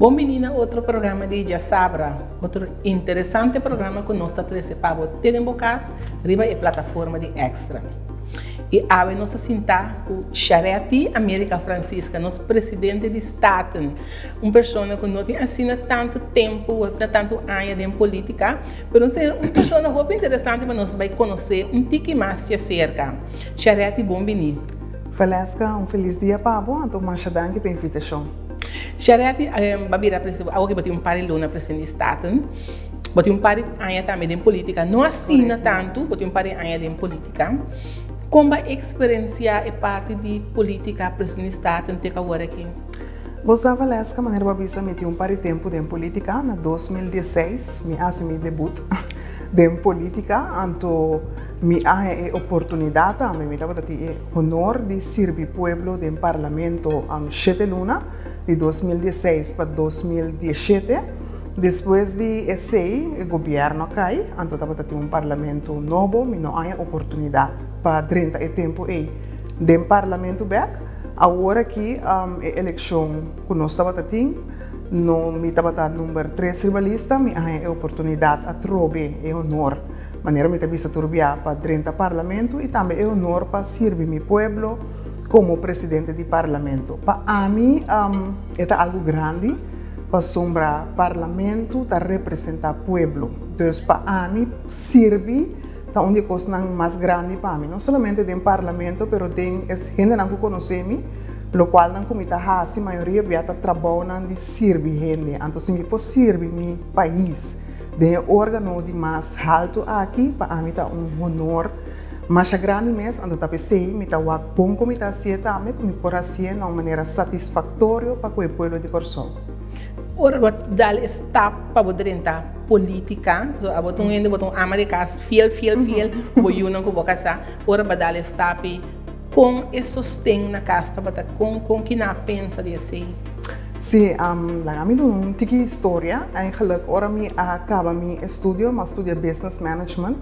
Bon bini na otro programa di Djasabra, otro interesante programa ku nos ta trese pa bo te den bo kas riba e plataforma di Extra. I awe nos ta sintá ku Charetti America Francisca, nos presidente di Staten, un persona ku no tin asina tantu tempu, asina tantu aña den polítika, pero un persona hopi interesante pa nos bai konosé un tiki mas djaserka. Charetti, bon bini. Valeska, un felis dia pa bo, anto masha danki pa e invitashon. Charetti, bo a bira presidente, awor ki bo tin un par di luna presidente di Staten, bo tin un par di aña tambe den politica, no asina tantu, bo tin un par di aña den politica. Kon bo a eksperensiá e parti di politica presidente di Staten te ku awor aki? Bo sa Valeska, manera bo a bisa mi tin un par di tempu den politica, na 2016 mi hasi mi debut den politica, anto mi a haña e oportunidat tambe, mi tabata tin e honor di sirbi pueblo den parlamento shete luna, di 2016 pa 2017. Despues di esei e gobierno a kai, anto tabata tin un parlamento nobo, mi no haña oportunidat pa drenta e tempu ei den parlamento bek. Awor aki e elekshon ku nos tabata tin, no mi tabata number tres riba lista, mi a haña e oportunidat atrobe e honor, manera mi ta bisa tur bia, pa drenta parlamento i tambe e honor pa sirbi mi pueblo komo presidente di parlamento. Pa ami e ta algu grandi pasobra parlamento ta representá pueblo. Dus pa ami sirbi ta un di e kosnan mas grandi pa mi, no solamente den parlamento pero den es hendenan ku konosé mi, lokualnan ku mi ta hasi mayoria bia ta trabounan di sirbi hende. Anto si mi por sirbi mi pais den e órgano di mas haltu aki, pa ami ta un honor masha grandi mes. Anto ta p'esei mi ta wak bon ku mi ta hasié tambe, ku mi por hasié na un manera satisfaktorio pa ku e pueblo di Kòrsou. Ora bo dal e stap pa bo drenta politica, so abo ta un hende, bo ta un ama di cas fiel, fiel, fiel, ku bo yunan ku bo casá, ora bo dal e stap ei, kon e sosten na cas tabata? Kon, kon kina a pensa di esei? Sí, laga mi duna un tiki historia. Eigenlijk ora mi a caba mi estudio, mi a studia business management,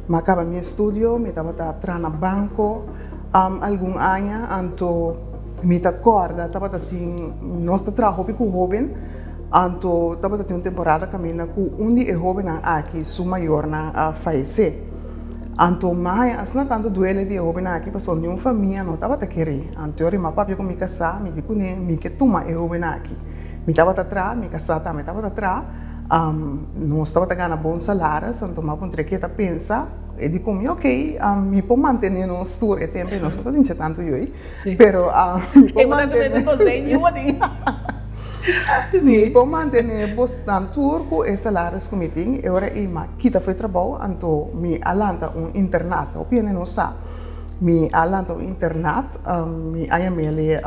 mi a caba mi estudio, mi tabata traha na banco algun aña, anto mi ta corda tabata tin, nos ta traha hopi cu hoben, Anto tabata tin un temporada kaminda ku un di e hóbennan aki su mayornan a fayesé. Anto mi a haña asina tantu duele di e hóbennan aki pasobra niun famia no tabata keré. Anto yori mi a papia ku mi kasá, mi di kuné mi ke tuma e hóbennan aki. Mi tabata traha, mi kasá tambe tabata traha, nos tabata gana bon salaris, anto mi a puntra ke e ta pensa, e di ku mi ok, mi por mantené nos tur e tempu, nos no ta tin tantu yoi. Pero mi por mantené. Mi por mantené bosnan tur ku e salaris ku mi tin. E ora ei mi a kita for e trabou, anto mi a lanta un internat. Hopi hende no sa. Mi a lanta un internat, mi a yam'é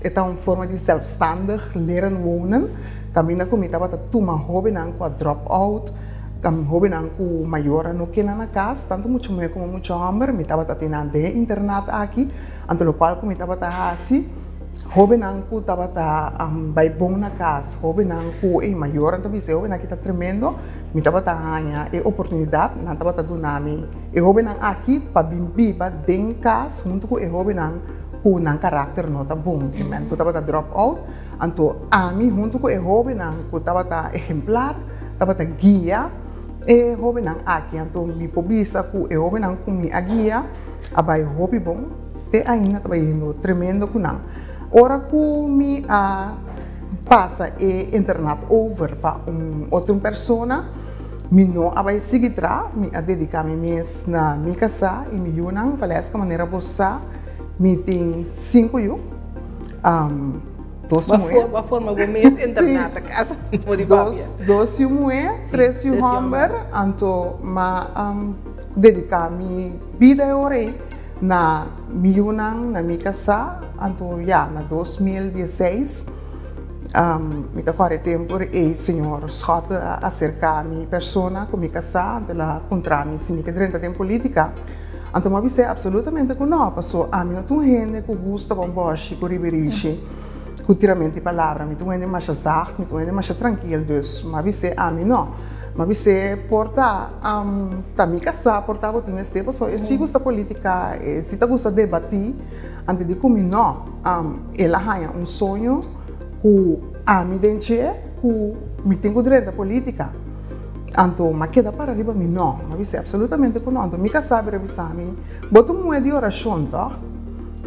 e ta un forma di zelfstandig leren wonen, kaminda ku mi tabata tuma hóbennan ku a drop out, hóbennan ku mayornan no keda na kas, tantu mucha muhé komo mucha hòmber, mi tabata tin nan den e internat aki. Anto lokual ku mi tabata hasi, hóbennan ku tabata bai bon na kas, hóbennan ku e mayornan ta bisa e hóbennan aki ta tremendo, mi tabata haña e oportunidat, nan tabata duna mi e hóbennan aki pa bin biba den kas huntu ku e hóbennan ku nan karakter no ta bon, e men ku tabata drop out. Anto ami huntu ku e hóbennan ku tabata ehemplar tabata guia e hóbennan aki. Anto mi por bisa ku e hóbennan ku mi a guia, A bai hopi bon, te ainda ta bayendo tremendo ku nan. Ora ku mi a pasa e internat over pa un otro persona, mi no a bai sigui tra, mi a dediká mi mes na mi kasá i mi yunan. Valeska, manera bo sa, mi tin sinku yu, dos muhé. Bo a forma bo mes internat na kas, no di papia. Dos yu muhé, tres yu hòmber, anto m'a dediká mi bida e ora ei na mi yunan, na mi kasá, anto ya na 2016 mi ta kòrda e tempu ora ei señor Schotte a aserká mi persona ku mi kasá, anto el a puntra mi si mi ke drenta den polítika, anto mi a bis'é apsolutamente ku nò, paso ami no ta un hende ku gusta bon bòshi ku ribirishi, ku tiramento di palabra, mi ta un hende masha zacht, mi ta un hende masha trankil, dus mi a bis'é ami nò, mi a bis'é por ta. Ta mi kasá por ta bo tin mester pasobra e si gusta politica, e si ta gusta debatí, antes di ku mi no. El a haña un soño ku ami den dje ku mi tin ku drenta politika. Anto m'a keda para riba mi no. M'a bis'é absolutamente ku no. Anto mi kasá bira bisa mi, Bo ta un muhé di orashon, tòg?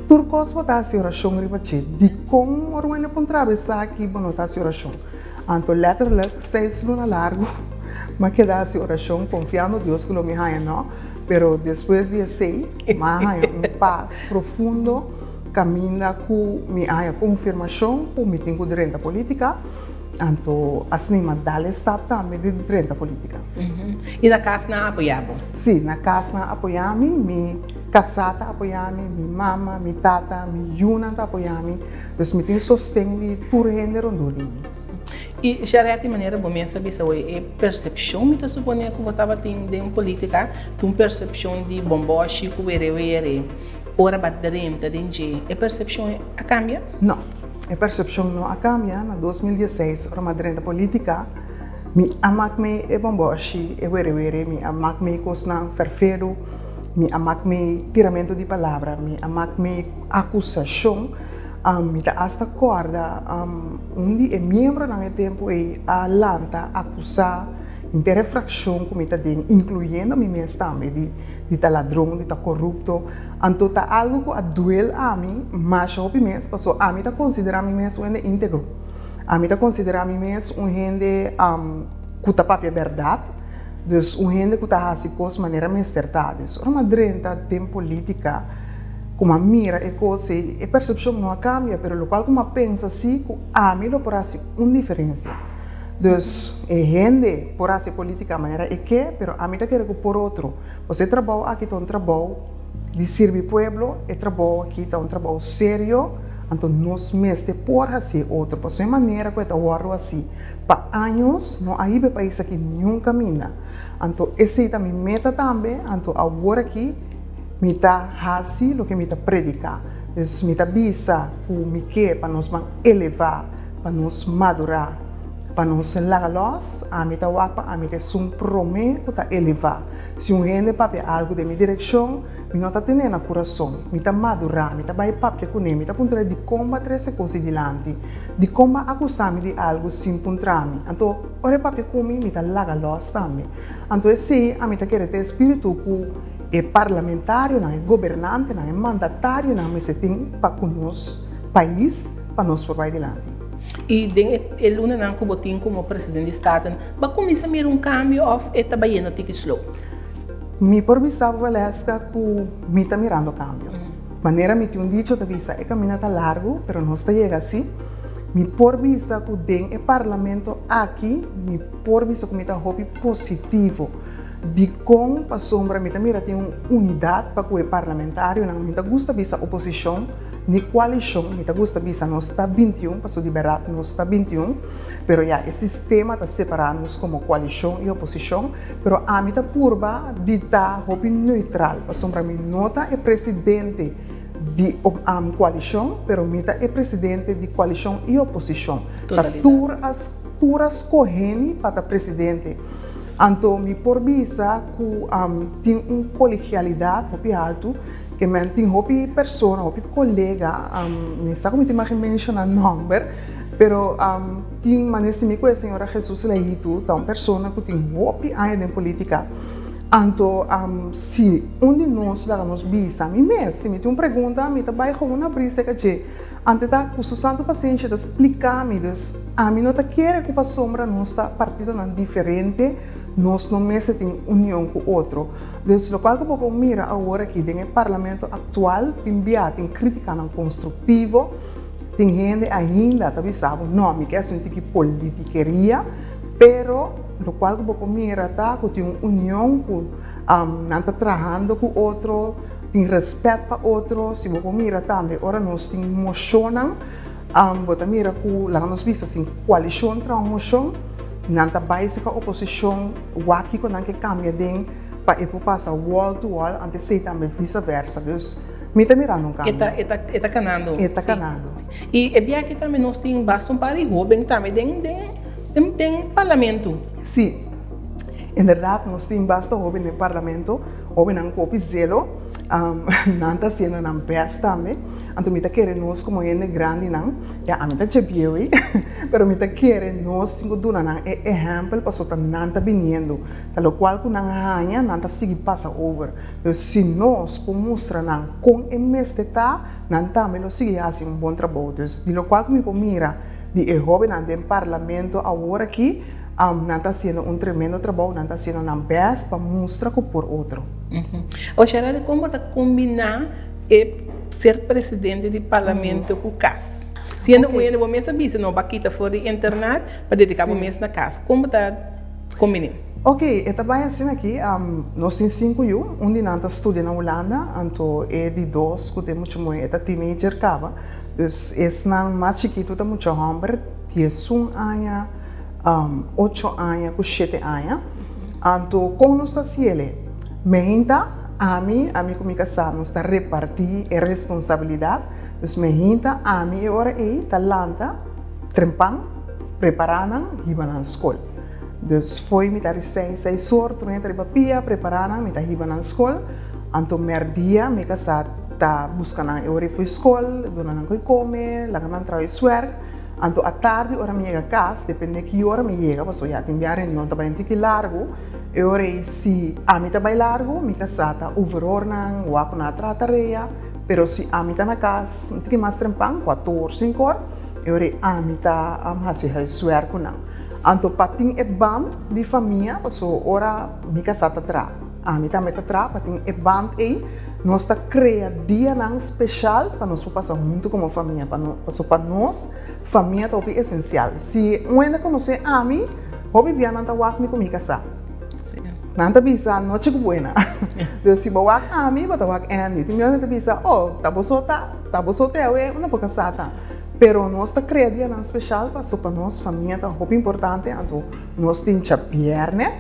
Tur kos bo ta hasi orashon riba dje. Dikon ora un hende puntra bo esaki bo no ta hasi orashon? Anto letterlijk seis luna largu m'a keda hasi orashon konfiando Dios ku lo mi haña no. Pero despues di esei m'a haña un pas profundo kaminda ku mi a haña konfirmashon ku mi tin ku drenta politika. Anto asina mi a dal e stap tambe di drenta politika. I na kas nan a apoyá bo? Sí, na kas nan a apoyá mi. Mi kasá ta apoyá mi, mi mama, mi tata, mi yunan ta apoyá mi. Dus mi tin sosten di tur hende rondó di mi. I Sharetti, manera bo mes a bisa hoy, e persepshon mi ta suponé ku bo tabatin den politika ta un persepshon di bòmbòshi ku werewere. Ora bo a drenta den dje, e persepshon a kambia? No. E persepshon no a kambia. Na 2016, ora mi a drenta politika, mi a mak mi e bòmbòshi, e werewere, mi a mak mi kosnan fèrfelu, mi a mak mi tiramentu di palabra, mi a mak mi akusashon. Mi ta asta kòrda un di e miembronan e tempu ei a lanta akusá henter e frakshon ku mi ta den, inkluyendo mi mes tambe, di ta ladron, di ta korupto. Anto ta algu ku a duel ami masha hopi mes, pasobra ami ta konsiderá mi mes un hende íntegro. Ami ta konsiderá mi mes un hende ku ta papia bèrdat, dus un hende ku ta hasi kos manera mester ta. Dus ora mi a drenta den polítika, ku mi a mira e kos ei, e persepshon no a kambia, pero lokual ku mi a pensa si ku ami lo por hasi un diferensia. Dus e hende por hasi polítika manera e ke, pero ami ta kere ku por otro. Pasobra e trabou aki ta un trabou di sirbi pueblo, e trabou aki ta un trabou serio, anto nos mester por hasi e otro. Pasobra e manera ku e ta wòrdu hasi pa años no a hiba e pais aki niun kaminda. Anto esei ta mi meta tambe, anto awor aki mi ta hasi loke mi ta prediká. Dus mi ta bisa ku mi ke pa nos ban elevá, pa nos madurá. Pa nos laga lòs, ami ta wak pa ami ta esun promé ku ta elevá. Si un hende papia algu den mi direkshon, mi no ta ten'é na kurason. Mi ta madurá, mi ta bai papia kuné, mi ta puntr'é dikon bo a trese kos di dilanti, dikon bo a akusá mi di algu sin puntra mi. Anto, ora e papia ku mi, mi ta laga lòs tambe. Anto esei ami ta kere ta e spiritu ku e parlamentarionan, e gobernantenan, e mandatarionan mester tin pa ku nos pais, pa nos por bai dilanti. I den e lunanan ku bo tin komo presidente di Staten, bo a kuminsá mira un kambio òf e ta bayendo tiki slow? Mi por bisa bo, Valeska, ku mi ta mirando kambio. Manera mi tin un dicho ta bisa, e kaminda ta largu, pero nos ta yega si. Mi por bisa ku den e parlamento aki, mi por bisa ku mi ta hopi positivo. Dikon? Pasobra mi ta mira tin un unidat pa ku e parlamentarionan. Mi ta gusta bisa oposishon. Ni koalishon, mi ta gusta bisa nos ta 21, pasobra di bèrdat nos ta 21, pero ya e sistema ta separá nos komo koalishon i oposishon, pero ami ta purba di ta hopi neutral, pasobra mi no ta e presidente di koalishon, pero mi ta e presidente di koalishon i oposishon. Ta tur a tur a skohe mi pa ta presidente. Anto mi por bisa ku tin un kolegialidat hopi haltu. Ke men tin hopi persona, hopi kolega, mi sa ku mi tin mag menshona nòmber, pero tin manera si mi ku e señora Jesus Leito ta un persona ku tin hopi aña den politika. Anto si un di nos laga nos bisa, mi mes, si mi tin un pregunta mi ta bai gewoon na brisa e kaché. Ante ta ku su santu pasenshi ta splika mi, dus ami no ta kere ku pasobra nos ta partidonan diferente nos no mester tin union ku otro. Dus lokual ku bo por mira awor aki den e parlamento aktual tin bia tin kritikanan konstruktivo, tin hende ainda ta bisa bo no mi ke hasi un tiki politikeria, pero lokual ku bo por mira ta ku tin un union ku nan ta trahando ku otro, tin rèspèt pa otro, si bo por mira tambe ora nos tin moshonnan bo ta mira ku laga nos bisa sin koalishon traha un moshon nan ta bai serka oposishon wak kiko nan ke kambia den pa e por pasa wall to wall antes esei tambe visa versa dus mi ta mirando un kambio. E ta e ta kanando. E ta kanando. I e biaha tambe nos tin basta un par di hoben tambe den den den parlamento. Si, inderdaad nos tin basta hoben den parlamento, hobennan ku hopi zelo, nan ta hasiendo nan best tambe. Anto mi ta kere nos komo hende grandinan, ya ami ta dje bieu ei, pero mi ta kere nos tin ku duna nan e ehèmpel pasobra ta nan ta biniendo, ta lokual ku nan haña nan ta sigui pasa over. Dus si nos por mustra nan kon e mester ta, nan tambe lo sigui hasi un bon trabou. Dus di lokual ku mi por mira di e hóbennan den parlamento awor aki, nan ta hasiendo un tremendo trabou, nan ta hasiendo nan bèst pa mustra ku por otro. Oshara, di kon bo ta kombiná e ser presidente di parlamento ku kas? Siendo un hende bo mes a bisa no bo a kita for di internat pa dediká bo mes na kas. Kon bo ta kombiné? Ok, e ta bai asina aki, nos tin sinku yu, un di nan ta studia na Hulanda, anto e di dos ku ta e mucha muhé e ta teenager kaba, dus esnan mas chikitu ta mucha hòmber, diesun aña, ocho aña ku shete aña. Anto kon nos ta hasiel? Meinta, ami, ami ku mi kasá nos ta repartí e responsabilidat, dus meinta ami e ora ei ta lanta trempan, prepará nan, hiba nan skol. Dus fo'i mi ta ri seis, seis or tur hende ta riba pia, prepará nan, mi ta hiba nan skol. Anto mèrdia mi kasá ta buska nan e ora ei fo'i skol, duna nan koi kome, laga nan traha huiswèrk. Anto atardi ora mi yega kas, depende ki ora mi yega, pasobra ya tin bia reunion ta bai un tiki largu, e ora ei si ami ta bai largu, mi kasá ta overhoor nan, wak ku nan a traha tarea, pero si ami ta na kas un tiki mas trempan, kuator, sinkor, e ora ei ami ta hasi huiswèrk ku nan. Anto pa tin e band di famia, pasobra ora mi kasá ta traha, ami tambe ta traha, pa tin e band ei, nos ta krea dianan speshal pa nos por pasa huntu komo famia, pa no, pasobra pa nos famia ta hopi esensial. Si un hende konosé ami, hopi bia nan ta wak mi ku mi kasá. Nan ta bisa, Noche ku buena. Dus si bo wak ami, bo ta wak Andy. Tin bia nan ta bisa, Oh, ta bo so ta, ta bo so te awe, unda bo kasá ta? Pero nos ta krea dianan speshal pasobra pa nos famia ta hopi importante, anto nos tin djabièrnè,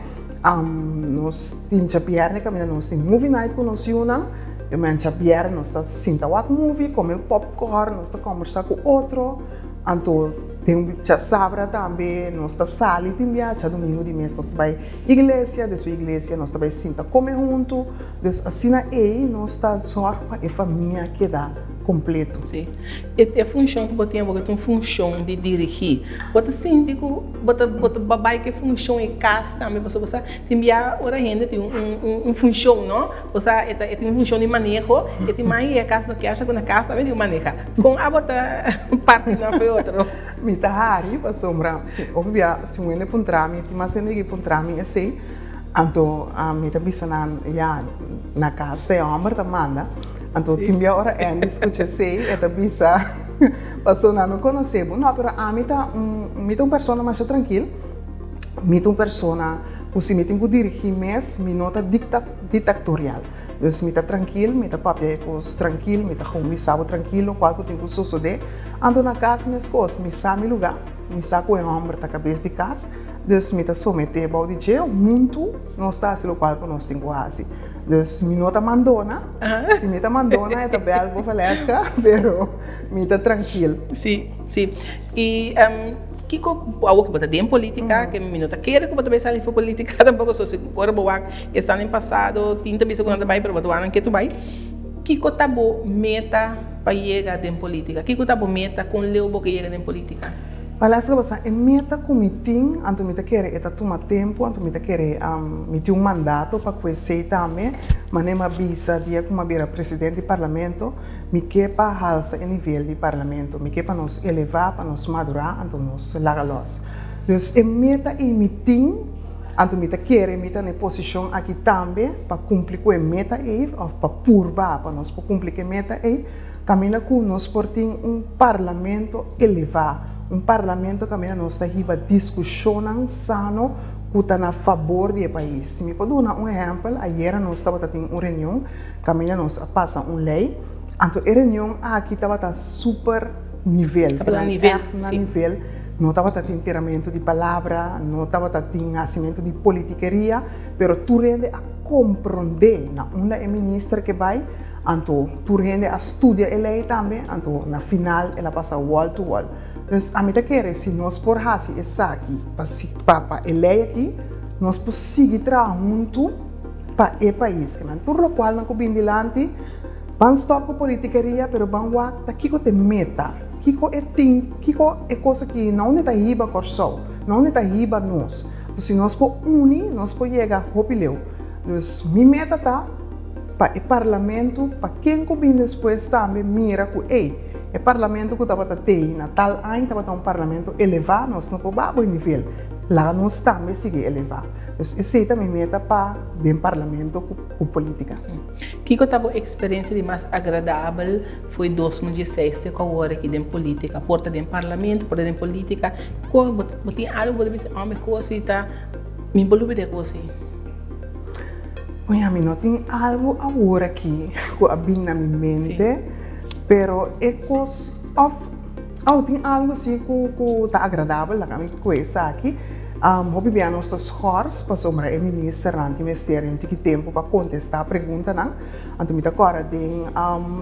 nos tin djabièrnè kaminda nos tin movie night ku nos yunan, e men djabièrnè nos ta sinta wak movie, kome popcorn, nos ta kòmbersá ku otro, anto den djasabra tambe nos ta sali tin bia, djadumingu di mes nos ta bai iglesia, despues iglesia nos ta bai sinta kome huntu, dus asina ei nos ta zòrg pa e famia keda kompleto. Sí. E funshon ku bo tin awor ta un funshon di dirigí. Bo ta sinti ku bo ta bo ta bai ku e funshon e kas tambe pasobra bo sa tin bia ora hende tin un funshon no, bo sa e ta e tin un funshon di maneho e tin mas e kas no kier sa ku na kas tambe tin un maneha. Kon abo ta parti nan for e otro? Mi ta hari pasobra hopi bia si un hende puntra mi tin mas hende ki puntra mi esei anto mi ta bisa nan ya na kas ta e hòmber ta manda. Anto tin bia ora Andy skucha esei e ta bisa, Pasobra nan no konosé bo. No, pero ami ta un, mi ta un persona masha trankil. Mi ta un persona ku si mi tin ku dirigí mes, mi no ta dikta, diktatorial. Dus mi ta trankil, mi ta papia e kos trankil, mi ta gewoon bisa bo trankil lokual ku tin ku sosodé. Anto na kas meskos, mi sa mi lugá, mi sa ku e hòmber ta kabes di kas, dus mi ta someté bou di dje, huntu nos ta hasi lokual ku nos tin ku hasi. Dus mi no ta mandona, si mi ta mandona e ta bel bo Valeska, pero mi ta trankil. Sí, sí. I kiko awor ku bo ta den politika, ke mi no ta kere ku bo ta bai sali for politika tampoko, so si ora bo wak esnan den pasado tin ta bisa ku nan ta bai pero bo ta wak nan ke tu bai. Kiko ta bo meta pa yega den politika? Kiko ta bo meta kon leu bo ke yega den politika? Valeska, bo sa e meta ku mi tin, anto mi ta kere e ta tuma tempu, anto mi ta kere mi tin un mandato pa ku esei tambe, manera mi a bisa dia ku mi a bira presidente di parlamento, mi ke pa halsa e nivel di parlamento, mi ke pa nos elevá, pa nos madurá, anto nos laga lòs. Dus e meta ei mi tin, anto mi ta kere mi ta na e posishon aki tambe pa kumpli ku e meta ei òf pa purba pa nos por kumpli ku e meta ei. Kaminda ku nos por tin un parlamento elevá, un parlamento kaminda nos ta hiba diskushonnan sano ku ta na fabor di e pais. Si mi por duna un ehèmpel, ayera nos tabata tin un reunion kaminda nos a pasa un lei, anto e reunion aki tabata super nivel, Tabata na nivel, ègt na nivel, no tabata tin tiramentu di palabra, no tabata tin hasimentu di politikeria, pero tur hende a komprondé na unda e minister ke bai. Anto tur hende a studia e lei tambe, anto na final el a pasa wall to wall. Dus ami ta kere si nos por hasi esaki pa pa pa e lei aki, nos por sigui traha huntu pa e pais. Kimen tur lokualnan ku bin dilanti, Ban stòp ku politikeria, pero ban wak ta kiko ta e meta, kiko e tin, kiko e kos aki, na unda ta hiba Kòrsou, na unda ta hiba nos. Entonces, si nos por uni, nos por yega hopi leu. Dus mi meta ta pa e parlamento, pa ken ku bin despues tambe mira ku ey, e parlamento ku tabata tei na tal aña tabata un parlamento elevá, nos no por baha bo e nivel, laga nos tambe sigui elevá. Dus esei ta mi meta pa den parlamento ku polítika. Kiko ta bo eksperensia di mas agradabel fo'i 2016 te ku awor aki den polítika? Por ta den parlamento, por ta den polítika. Kua bo bo tin algu bo ta bisa, oh mi kos ei ta, mi por lubida e kos ei? Oña, mi no tin algu awor aki ku a bin na mi mente, pero e kos òf oh tin algu si ku ku ta agradabel laga mi ku esaki. Hopi bia nos ta schors pasobra e ministernan tin mester di un tiki tempu pa kontestá preguntanan. Anto mi ta kòrda den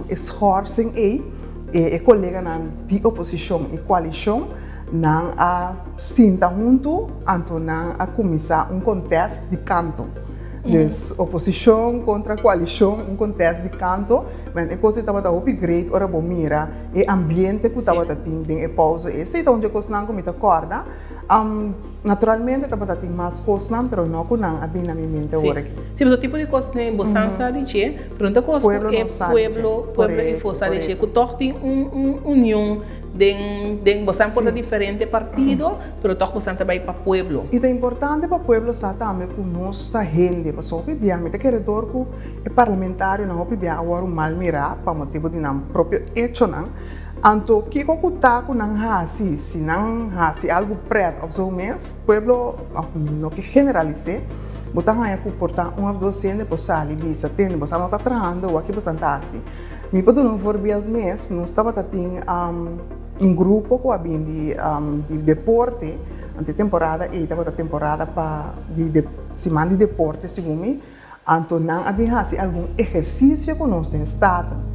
e schorsing ei e koleganan di oposishon i koalishon nan a sinta huntu anto nan a kuminsá un kontèst di kanto. Dus oposishon kontra koalishon un kontèst di kanto. Men e kos ei tabata hopi great ora bo mira e ambiente ku tabata tin den e pouze ei. Esei ta un di e kosnan ku mi ta kòrda. Naturalmente tabata tin mas kosnan, pero no ku nan a bin na mi mente awor aki. Si, pasobra tipo di kos ne bo san sa di dje, pero no ta kos ku e pueblo, pueblo efo sa di dje, ku tòg tin un union den, den, bo san por ta diferente partido, pero tòg bo san ta bai pa pueblo. I ta importante pa pueblo sa tambe ku nos ta hende, pasobra hopi bia mi ta kere dor ku e parlamentarionan hopi bia a wòrdu mal mirá pa motibu di nan propio echonan. Anto kiko ku ta ku nan hasi? Si nan hasi algu pret òf zo mes, pueblo, òf no ke generalis'é, bo ta haña ku por ta un òf dos hende por sali bisa, Tende, boso no ta trahando, wak boso ta hasi? Mi por duna un voorbeeld mes, nos tabata tin un grupo ku a bin di di deporte, anto e temporada ei tabata temporada pa di siman di deporte segun mi. Anto nan a bin hasi algun ehersisio ku nos den Staten.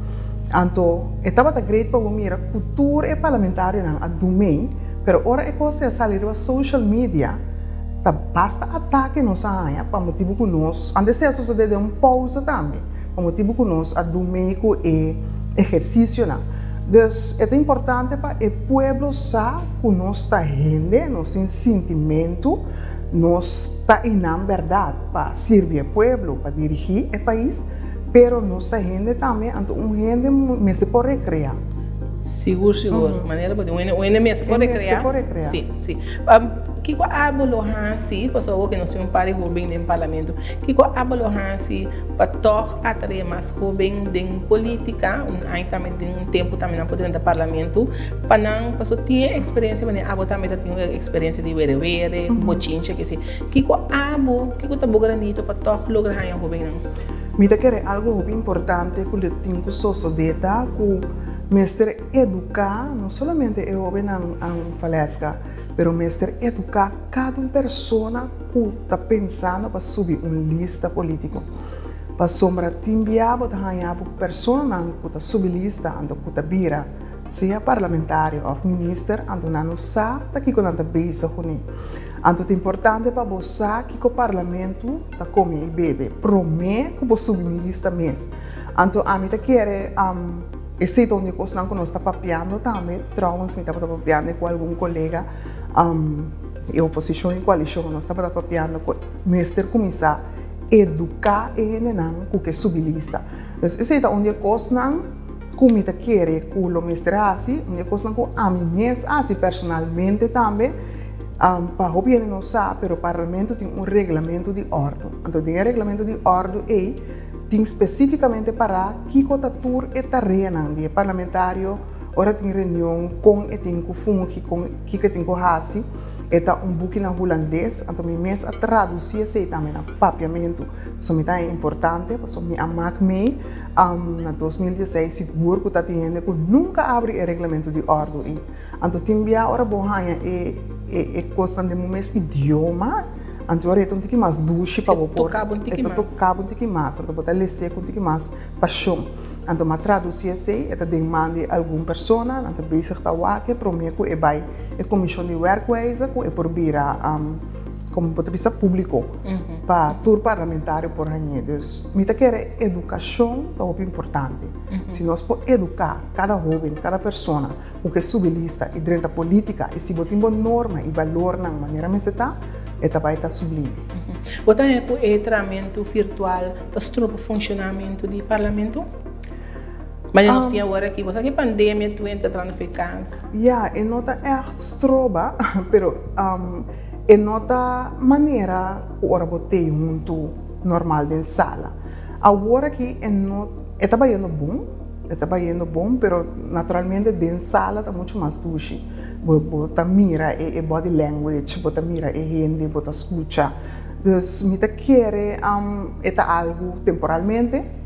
Anto e tabata great pa bo mira ku tur e parlamentarionan a dum'ei, pero ora e kos a sali riba social media, ta basta atake nos a haña pa motibu ku nos, antes esei a sosodé den un pousa tambe, pa motibu ku nos a dum'ei ku e ehersisionan. Dus e ta importante pa e pueblo sa ku nos ta hende, nos tin sintimentu, nos ta einan bèrdat. Pa sirbi e pueblo, pa dirigí e pais, pero nos ta hende tambe, anto un hende mester por recrea. Sigur, sigur. Manera bo di, un hende, un hende mester por recrea. Mester por recrea. Sí, sí. Kiko abo lo hasi, pasobra awor ke nos tin un par di hoben den parlamento, kiko abo lo hasi pa tòg atraé mas hoben den polítika, un aña tambe den un tempu tambe nan por drenta parlamento, pa nan, pasobra tin e eksperensia manera abo tambe ta tin un eksperensia di were were, bochincha, kese. Kiko abo, kiko ta bo granito pa tòg logra haña hóbennan? Mi ta kere algu hopi importante ku lo tin ku sosodé ta ku mester eduká no solamente e hóbennan Valeska, pero mester eduká kada un persona ku ta pensando pa subi un lista polítiko. Pasobra tin bia bo ta haña bo personanan ku ta subi lista anto ku ta bira sea parlamentario òf minister anto nan no sa ta kiko nan ta bezig kuné. Anto ta importante pa bo sa kiko parlamento ta kome i bebe promé ku bo subi un lista mes. Anto ami ta kere esei ta un di e kosnan ku nos ta papiando tambe. Trouwens mi tabata papiando ku algun kolega di oposishon i koalishon. Nos tabata papiando ku mester kuminsá eduká e hendenan ku ke subi lista. Dus esei ta un di e kosnan ku mi ta kere ku lo mester hasi, un di e kosnan ku ami mes hasi personalmente tambe. Pa hopi hende no sa, pero parlamento tin un reglamento di òrdu. Anto den e reglamento di òrdu ei tin spesífikamente pará kiko ta tur e tareanan di e parlamentario ora tin reunion, kon e tin ku fungi, kon kiko e tin ku hasi. E ta un buki na hulandes, anto mi mes a tradusí esei tambe na papiamentu. Pasobra mi ta haña importante, pasobra mi a mak mei na 2016 sigur ku ta tin hende ku nunka a abri e reglamento di òrdu ei. Anto tin bia ora bo haña e e kosnan den bo mes idioma, anto ora e ta un tiki mas dushi pa bo por, e ta toka bo un tiki mas, anto bo ta les'é ku un tiki mas pashon. Anto mi a tradusí esei, e ta den man di algun persona, nan ta bezig ta wak e promé ku e bai e komishon di wèrkwijze ku e por bira. Komo bo ta bisa públiko pa tur parlamentario por hañ'é. Dus mi ta kere edukashon ta hopi importante. Si nos por eduká kada hóben, kada persona ku ke subi lista i drenta polítika i si bo tin bo norma i balornan manera mester ta, e ta bai ta sublime. Bo ta haña ku e tramentu virtual ta stroba funshonamentu di parlamento? Manera nos tin awor aki, bo sa ku e pandemia tur hende ta trahando for e kas. Ya, e no ta ègt stroba, pero e no ta manera ku ora bo tei huntu normal den sala. Awor aki e no, e ta bayendo bon, e ta bayendo bon, pero naturalmente den sala ta muchu mas dushi. Bo bo ta mira e e body language, bo ta mira e hende, bo ta skucha. Dus mi ta kere e ta algu temporalmente.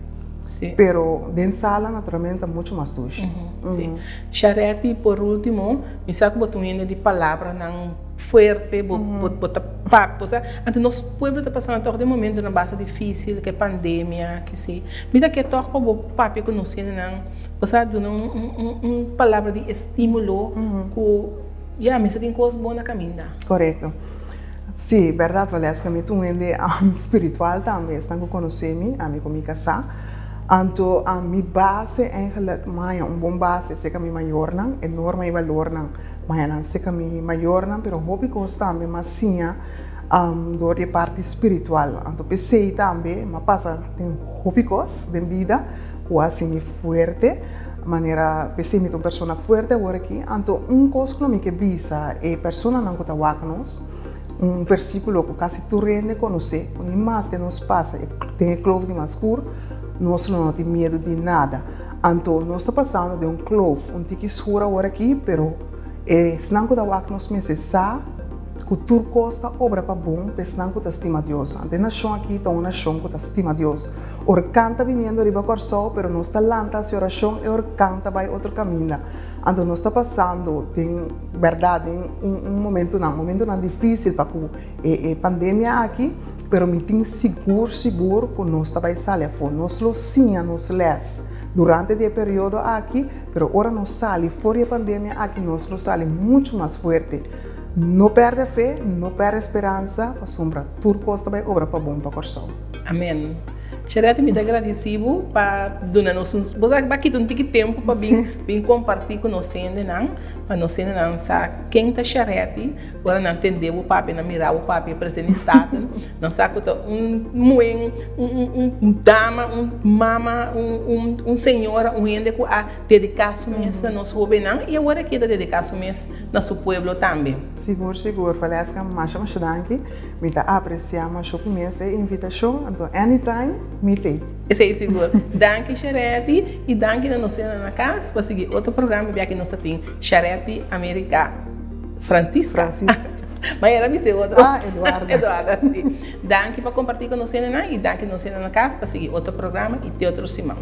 Sí. Pero den sala naturalmente ta mucho mas dushi. Sí. Sharetti, por ultimo, mi sa ku bo ta un hende di palabranan fuerte, bo bo bo ta pap, osea, anto nos pueblo ta pasando tòg den momentonan basta difísil, ku e pandemia, ke si. Mi ta ke tòg pa bo papia ku nos hendenan, osea, duna un un un palabra di estímulo ku ya mester tin kos bon na kaminda. Korekto. Sí, bèrdat Valeska, mi ta un hende spiritual tambe, esnan ku konosé mi, ami ku mi kasá. Anto mi base eigenlijk mi haña un bon base serka mi mayornan, e norma i balornan mi haña nan serka mi mayornan, pero hopi kos tambe mi a siña dor di e parti spiritual. Anto p'esei tambe mi a pasa den hopi kos den bida ku a hasi mi fuerte, manera p'esei mi ta un persona fuerte awor aki. Anto un kos ku lo mi ke bisa e personanan ku ta wak nos, un versíkulo ku kasi tur hende konosé, ku ni maske nos pasa den e kloof di mas skur, nos lo no tin miedu di nada. Anto nos ta pasando den un kloof un tiki skur awor aki, pero esnan ku ta wak nos mester sa ku tur kos ta obra pa bon pa esnan ku ta stima Dios. Anto e nashon aki ta un nashon ku ta stima Dios. Orkan ta biniendo riba Kòrsou, pero nos ta lanta hasi orashon, e orkan ta bai otro kaminda. Anto nos ta pasando den bèrdat den un momentunan, momentunan difísil pa ku e pandemia aki, pero mi tin sigur sigur ku nos ta bai sali afó. Nos lo siña nos lès durante di e periodo aki, pero ora nos sali for di e pandemia aki nos lo sali muchu mas fuerte. No pèrdè fe, no pèrdè speransa, pasobra tur kos ta bai obra pa bon pa Kòrsou. Amen. Sherette mi ta gradisi bo pa duna nos un, bo sa ba kita un tiki tempu pa bin bin kompartí ku nos hendenan, pa nos hendenan sa ken ta Sherette, ora nan tende bo papia, nan mira bo papia Presidente Staten, nan sa ku ta un muhé, un un un dama, un mama, un un un señora, un hende ku a dediká su mes na nos hóbennan i awor aki e ta dediká su mes na su pueblo tambe. Sigur sigur, Valeska, masha masha danki. Mi ta aprecia masho ku mes e invitacion, anto anytime mi t'ei. Esei sigur. Danki Sharetti y danki na nos sena na cas pa sigui otro programa bia ki nos ta tin Sharetti America Francisca. Francisca. Mañana mi se otro. Ah, Eduarda. Eduarda, si. Danki pa comparti ku nos senanan y danki nos sena na cas pa sigui otro programa y te otro siman.